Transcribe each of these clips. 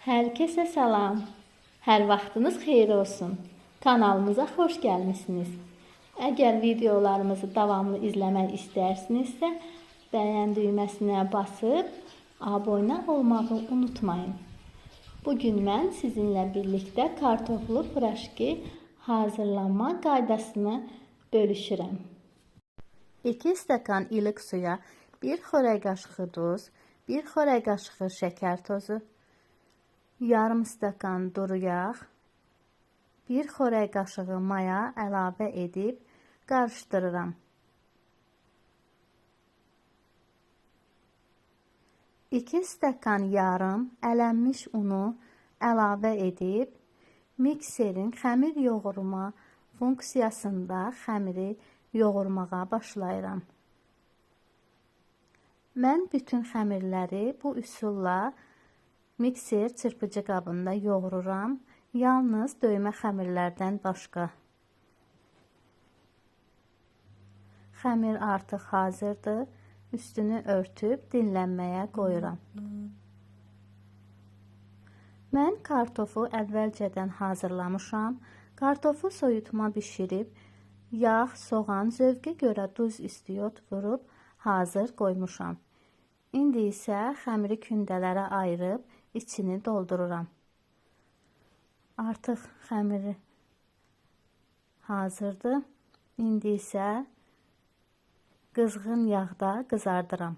Herkese salam. Hər vaxtınız xeyir olsun. Kanalımıza xoş gəlmisiniz. Əgər videolarımızı davamlı izləmək istərsinizsə, bəyən düyməsinə basıb abunə olmağı unutmayın. Bugün mən sizinlə birlikdə kartoflu piraşki hazırlanma qaydasını bölüşürəm. 2 stəkan iliq suya 1 xörək qaşığı duz, 1 xörək qaşığı şəkər tozu, yarım stəkan duru yağ, 1 xörək qaşığı maya əlavə edib qarışdırıram. 2 stəkan yarım ələnmiş unu əlavə edib mikserin xəmir yoğurma funksiyasında xəmiri yoğurmağa başlayıram. Mən bütün xəmirləri bu üsulla mikser çırpıcı qabında yoğururam. Yalnız döymə xəmirlərdən başqa. Xəmir artıq hazırdır. Üstünü örtüb dinlənməyə qoyuram. Mən kartofu əvvəlcədən hazırlamışam. Kartofu soyutma bişirib, yağ, soğan, zövqə görə duz, istiot vurub hazır qoymuşam. İndi isə xəmiri kündələrə ayırıb içini doldururam. Artıq xəmiri hazırdır. İndi isə qızğın yağda qızardıram.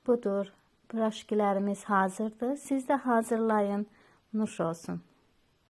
Budur, piraşkilərimiz hazırdır. Siz də hazırlayın. Nuş olsun.